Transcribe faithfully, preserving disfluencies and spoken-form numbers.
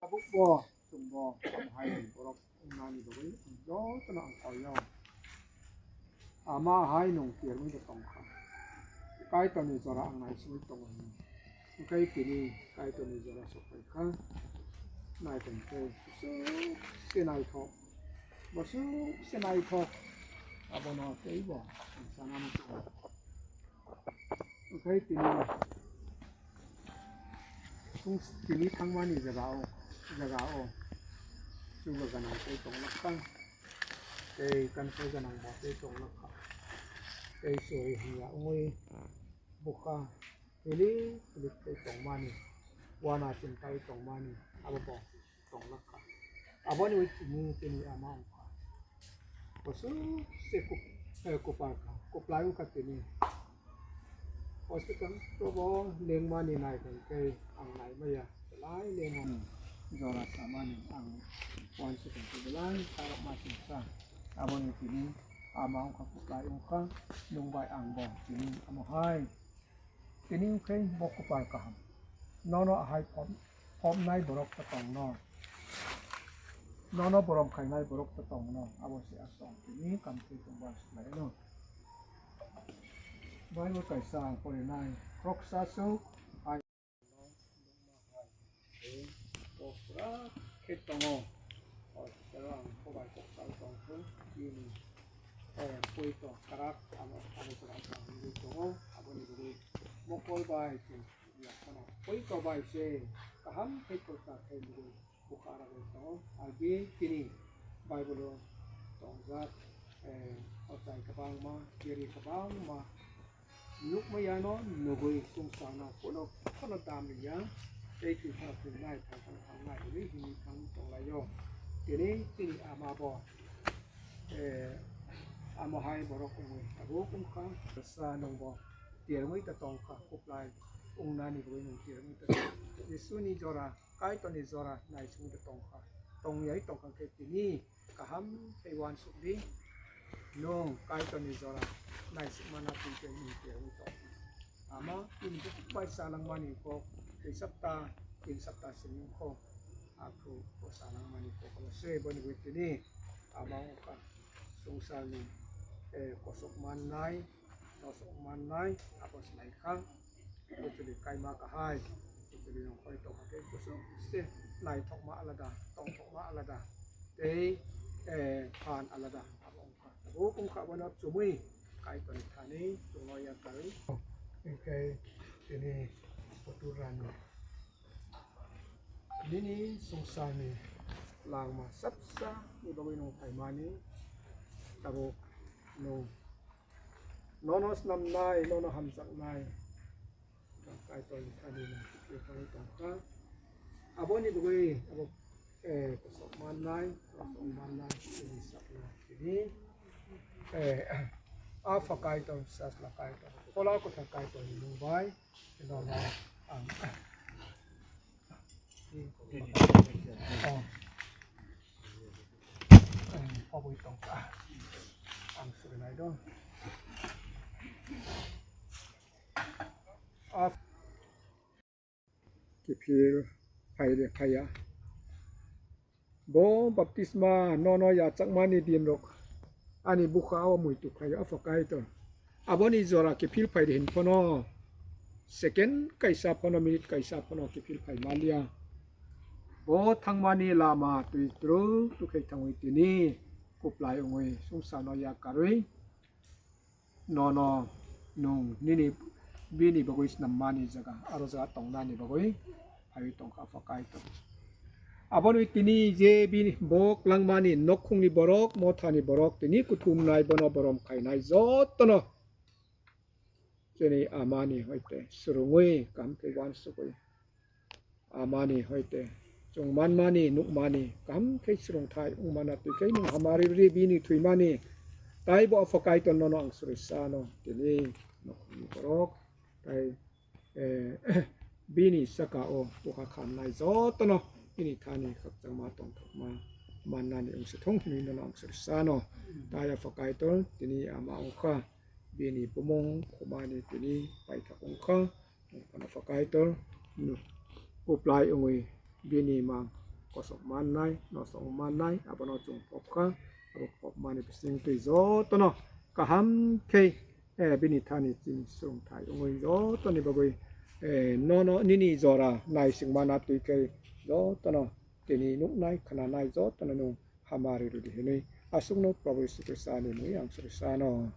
Tabukbo chwngbo Ama hai borok wngnani bagwi jotono ang koi o. Ama hai nwng tiyarwi tongkha. Kaitorni jora ang naisingwi tongo hwnwi. Hwnkhe tini Kaitorni jora sokphaikha. Naitongkhe bwswk se naithok, bwswk se naithok. Abono teibo ang sanani tongo. Hwnkhe tini, tini thangmani jagao, jagao chuba gwnang tei tonglakha, tei kansai gwnangbo tei tonglakha, tei chwrai hamya wngwi bwkha hilik hilik tei tongmani, uana chintai tongmani abobo tonglakha. Aboni ui tini tini ama wngkha. Bwswk se kup-, eh, kupar kha, kuplai wngkha tini. Hospital tobo lengmani naikha khe ang naimaya, belai lengmani jora samani ang uansukha khe belai kharokma singsa. Aboni tini ama wngkha, kuplai wngkha, nwng bai ang bo tini amo hai. Tini wngkhe bo kupar kaham. Nono ahai phop-, phopnai borok to tongno. Nono borom khainai borok to tongno. Abo se aswk tini kamtwi tongbo aswk laino. Bible kaisa ang porinai. Khoroksa swk hai. Kok pura khe tongo. O, tero ang kobai kok sal tong khe, bini, eh, poito karak amo, amo pura ang tong nugui tongo. Aboni bagwi mokol bai chwng ya kheno poito bai se kaham khe prochar khe nugui bukha ragwi tongo. Ar bi tini Bible o tongjak, eh, ochai kwbangma, beri kwbangma, nukmaya no nugwi chwng chana phano phano dam ya, tei thwi phano thwi nai, thang phano thang nai hwnwi himwi thang tonglaio. Tini chini ama bo, eh, amo hai borok wngwi tabuk wngkha. Sa nwngbo tiyarwi ta tongkha, kuplai wngnani bagwi nwng tiyarwi ta tongkha. Jisuni jora, Kaitorni jora naisingwi ta tongkha. Tongyai tongkha khe tini kaham khe uansuk di. Nwng Kaitorni jora naisingmana twi tei nwng tiyarwi tong. Ama tini bukhuk bai chanangmani kok twi sapta, tin sapta simi wngkho. Aphuru bo chanangmani kok se boni bai tini ama wngkha swngcharni, eh, kosok mannai, nosok mannai, abo se naikha. Kuchuli kaima kahai, kuchuli nongkhoi tongkha khe bwswk se naithokma alada, tongthokma alada, tei, eh, phan alada abo wngkha. Abo wngkha abono chumui Kaitorni thani chwngno yakarwi. Hwnkhe tini Putur Rani nini swngcharni langma sapsa ni bagwi nwng phaimani tabuk nwng nono snamnai, nono hamjaknai. Kaitorni thani no tongkha. Aboni bagwi abo, eh, kosok mannai, kosok mannai, tini sakno tini, eh, Apha Kaitor, Sasla Kaitor, Phola Kwthar Kaitorni mung bai, nono ang Oh. Ang pabui tongkha. Ang surinai do. Of. Kiphil phaide phaya. Bo baptisma nono yachakmani dinrok ani bukha o muitu khaio, Apha Kaitor. Aboni jora kiphil phaide hin phano second kaisa phano, minute kaisa phano kiphil phai maliya. Bo thangmani lama twi twrwk twkhai thangwi tini kuplai wngwi swngcharno yakarwi nono nwng nini bini bagwi snammani jaga, aro jaga tongnani bagwi phaiwi tongkha Apha Kaitor. Aboni tini je bini bo kwlangmani nokhungni borok, mothani borok, tini kuthumnai bono borom khainai jotono chini amani hoite swrwngwi kaham khe uansugwi. Amani hoite chwng manmani, nukmani, kaham khe swrwngthai wngmana twi khe nwng hamari rwi bini thwimani. Taibo Apha Kaitor nono ang swrwi sano tini nokhungni borok tai, eh, bini saka o bukha khamnai jotono bini thani khakchangma tongthokma mannani wng se thung hwnwi nono ang swrwi sano. Tai Apha Kaitor tini ama wngkha. Bini bumung khumani tini paithak wngkha, wngphano Apha Kaitor, nu, kuplai wngwi bini mang kosok mannai, nosok mannai, abono chwng pok kha. Abo pok mani bising twi jotono kaham khe, eh, bini thani chini swrwngthai wngwi jotoni bagwi, eh, nono nini jora naisingma na twi khe jotono tini nuknai, khnanai jotono nwng hamari rwdi hwnwi aswkno Probhu Jisu Khristani mungwi ang sori sano.